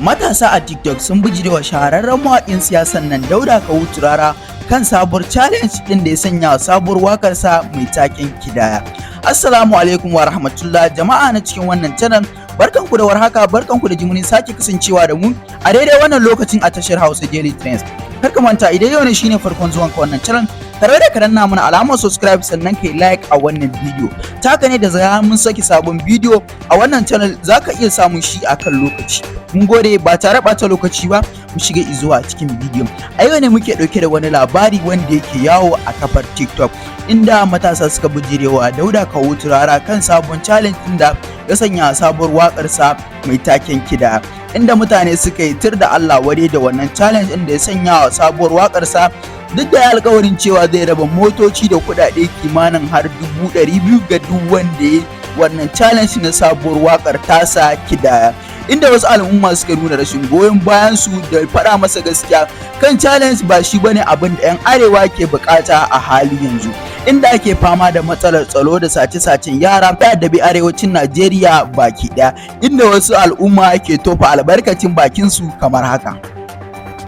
Matasa a TikTok sun bijirewa shahararren mawaƙin siyasan nan Dauda Kahutu Rarara kan sabuwar challenge ɗin da ya sanya wa sabuwar waƙarsa mai taken Kidaya. Assalamu alaikum wa rahmatullah, jama'a na cikin wannan channel, barkanku da warhaka, barkanku da jimurin sake kasancewa da mu a daidai wannan lokacin a tashar Hausa Daily Trends. Kar ka manta, idan yau ne shine farkon zuwan ka wannan channel, tare da ka danna mana alamar subscribe, sannan kai like a wannan bidiyo. Ta haka ne da za mun saki sabon bidiyo a wannan channel, zaka iya samun shi a kan lokaci. Mun gode. Ba tare ɓata lokaci ba, mu shiga zuwa cikin bidiyon. A yau ne muke ɗauke da wani labari wanda yake yawo a kafar TikTok, inda matasa suka bijirewa Dauda Kahutu Rarara kan sabon challenge ɗin da ya sanya sabuwar waƙarsa mai taken Kidaya, inda mutane suka yi tir da Allah wadai da wannan challenge ɗin da ya sanya wa sabuwar waƙarsa, duk da ya alkawarin cewa zai raba motoci da kuɗaɗe kimanin har 200,000 ga duk wanda ya wannan challenge na sabuwar waƙar tasa Kidaya, inda wasu al'umma suka nuna rashin goyon bayan su da faɗa masa gaskiya kan challenge ba shi bane abin da 'yan arewa ke bukata a hali yanzu, inda ake fama da matsalar tsaro da sace-sacen yara da addabi arewacin Najeriya baki ɗaya, inda wasu al'umma ke tofa albarkacin bakin su kamar haka.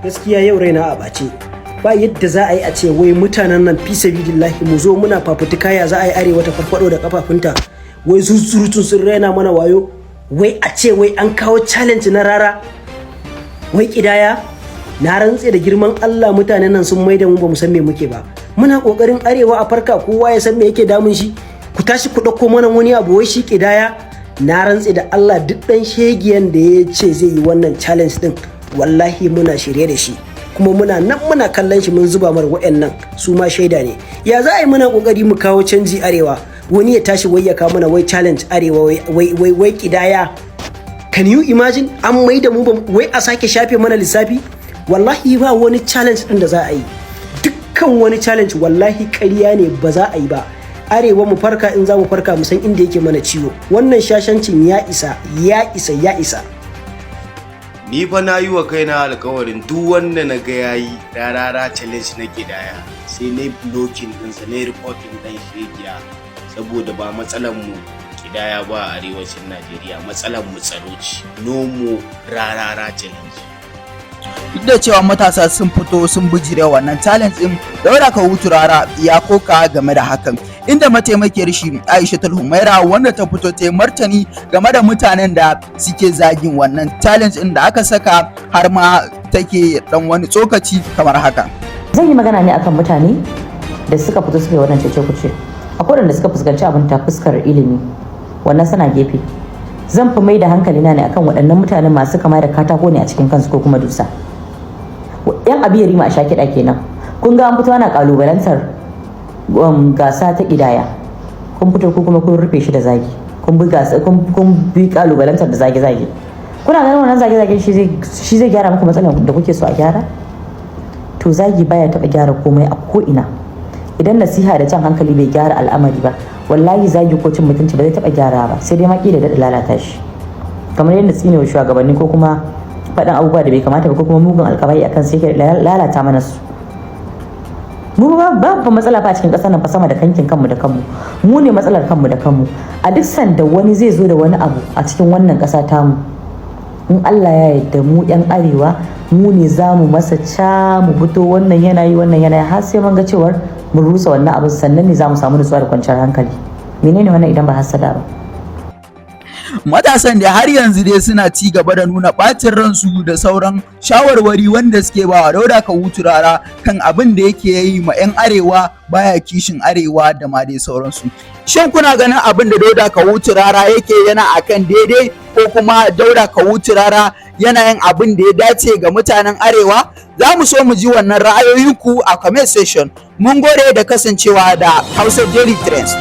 Gaskiya yau raina a ɓace. Ba yadda za a yi a ce wai mutanen nan, fi sabilillahi, mu zo muna fafutuka ya za a yi arewa ta farfado da kafafunta, wai zunzurutun sun raina mana wayo, wai a ce wai an kawo challenge na Rara, wai kidaya. Na rantse da girman Allah, mutanen nan sun maida mu ba mu san me muke ba. Muna kokarin arewa a farka, kowa ya san me yake damun shi, ku tashi ku ɗauko mana wani abu wai shi kidaya. Na rantse da Allah, duk ɗan shegiyan da ya ce zai yi wannan challenge din, wallahi muna shirye da shi, kuma muna nan muna kallon shi, mun zuba mar. Wa'annan su ma shaida ne. Ya za a yi muna kokari mu kawo canji arewa, wani ya tashi wai ya kawo mana wai challenge arewa, wai wai wai kidaya? Can you imagine? An mai da mu wai a sake shafe mana lissafi. Wallahi ba wani challenge din da za a yi. Dukkan wani challenge, wallahi ƙarya ne, ba za a yi ba. Arewa mu farka, in za mu farka mu san inda yake mana ciwo. Wannan shashancin ya isa, ya isa, ya isa. Ni fa na yi wa kaina alkawarin duk wanda na ga yayi Rarara challenge na kidaya, sai na yi blocking ɗinsa, na yi reporting ɗan shegiya, saboda ba matsalar mu kidaya ba a arewacin Najeriya, matsalar mu tsaro ce. No more Rarara challenge. Duk da cewa matasa sun fito sun bijire wannan challenge din, Dauda Kahutu Rarara ya koka game da hakan, inda mataimakiyar shi Aisha Humaira, wanda ta fito ta yi martani game da mutanen da suke zagin wannan challenge din da aka saka, har ma take dan wani tsokaci kamar haka. Zan yi magana ne akan mutane da suka fito suka yi wannan cece kuce. Akwai waɗanda suka fuskanci abin ta fuskar ilimi, wannan suna gefe. Zan fi mai da hankalina ne akan waɗannan mutanen masu kama da katako ne a cikin kansu ko kuma dusa, yan abi yarima a sha kiɗa kenan. Kun ga an fito ana kalubalantar gasa ta ƙidaya, kun fito ku kuma kun rufe shi da zagi, kun bi gasa, kun bi kalubalantar da zage-zage. Kuna ganin wannan zage-zage shi zai gyara muku matsalar da kuke so a gyara? To, zagi baya taɓa gyara komai a ko'ina. Idan nasiha da jan hankali bai gyara al'amari ba, wallahi zagi ko cin mutunci ba zai taɓa gyara ba, sai dai ma da daɗa lalata shi, kamar yadda tsinewa shugabanni ko kuma faɗin abubuwa da bai kamata ba ko kuma mugun alkabai akan sai ke lalata mana su. Mu ba ba matsala fa a cikin ƙasar nan fa sama da kankin kanmu da kanmu. Mu ne matsalar kanmu da kanmu. A duk sanda wani zai zo da wani abu a cikin wannan ƙasa tamu, in Allah ya yarda, mu yan arewa mu ne za mu masa ca, mu fito, wannan yanayi, wannan yanayi, har sai mun ga cewar mun rusa wannan abu, sannan ne za mu samu nutsuwa da kwanciyar hankali. Menene wannan idan ba hasada ba? Matasan da har yanzu dai suna ci gaba da nuna ɓacin ransu da sauran shawarwari wanda suke ba wa Dauda Kahutu Rarara kan abin da yake yi ma 'yan arewa, baya kishin arewa da ma dai sauransu. Shin kuna ganin abin da Dauda Kahutu Rarara yake yana akan daidai, ko kuma Dauda Kahutu Rarara yana yin abin da ya dace ga mutanen arewa? Za mu so mu ji wannan ra'ayoyinku a comment section. Mun gode da kasancewa da Hausa Daily Trends.